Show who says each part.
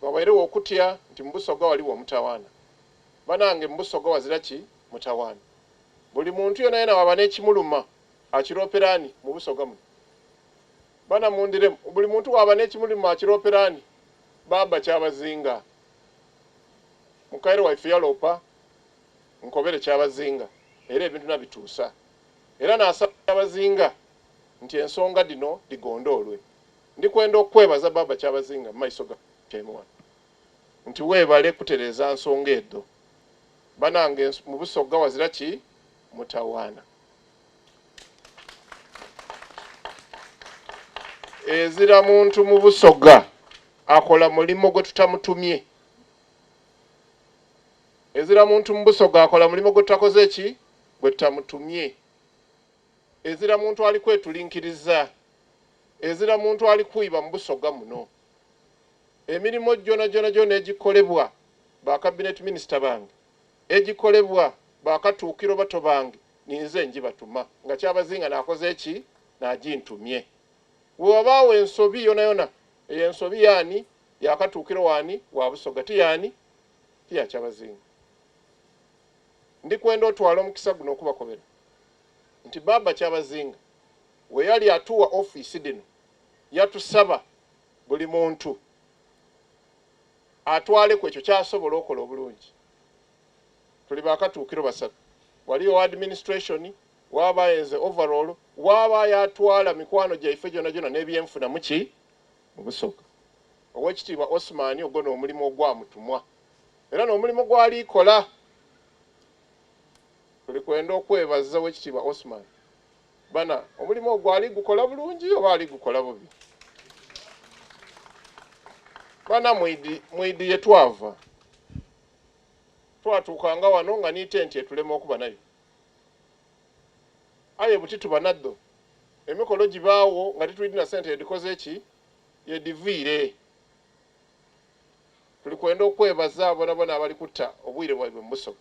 Speaker 1: Wabairegho okutya nti mu Busoga ghaligho omutawaana. Banange mu Busoga ghazira ki mutawaana. Buli muntu yenayena bwaba n'ekimuluma akiroopera ani mu Busoga muno? Bana mundhiremu, buli muntu bwaba n'ekimuluma akiroopera ani? Bbaabba Kyabazinga. Mukaire waife yaloopa nkobere Kyabazinga era ebintu nabituusa. Era naasaba Kyabazinga nti ensonga dhino dhigondoolwe. Ndi kwenda okukwebaza Bbaabba Kyabazinga mu maiso ga tyaime wano nti weebale kutereeza nsonga edho. Banange mu Busoga wazira ki mutawaana. Ezira muntu mu Busoga akola mulimo gwe tutamutumye. Ezira muntu mu Busoga akola mulimo gwe tutakoze ki? Gwe tutamutumye. Ezira muntu ali kwetulinkiriza. Ezira muntu ali kwiba mu Busoga muno. Emirimo gyonagyona egikolebwa ba Cabinet Minister bange, egikolebwa ba Katuukiro bato bange ninze ngibatuma nga Kyabazinga naakoze ki? Naagintumye. Bwe wabaagho ensobi yonayona, eyo ensobi yaani? Ya Katuukiro waani? Wa Busoga, ti yaani? Ti ya Kyabazinga. Ndi kwenda otwala omukisa guno okubakobera nti Bbaabba Kyabazinga bwe yali atuwa ofiisi dhino yatusaba buli muntu atwaleku ekyo ky'asobola okola obulungi. Tuli ba Katuukiro basatu, waliyo owa administration, waabaayo nze overall, waabaayo atwala mikwano gyaife gyonagyona n'ebyenfuna mu ki? Mu Busoga. Owekitiibwa Osman ogwo n'omulimu ogwamutumwa era n'omulimu gw'ali kola. Tuli kwenda okwebaza Owekitiibwa Osman. Bana, omulimu ogwo ali gukola bulungi oba ali gukola bubi? Bana mwidi, mwidi ye twava. Twatuukanga wano nga ni tenti etulema okuba nayo. Aye buti tuba nadho. Emikolo gibaagho nga titwidhi na sente yedhikoze ki? Yedhiviire. Tuli kwenda okwebaza bonabona abali kuta obwire bwaibwe mu Busoga.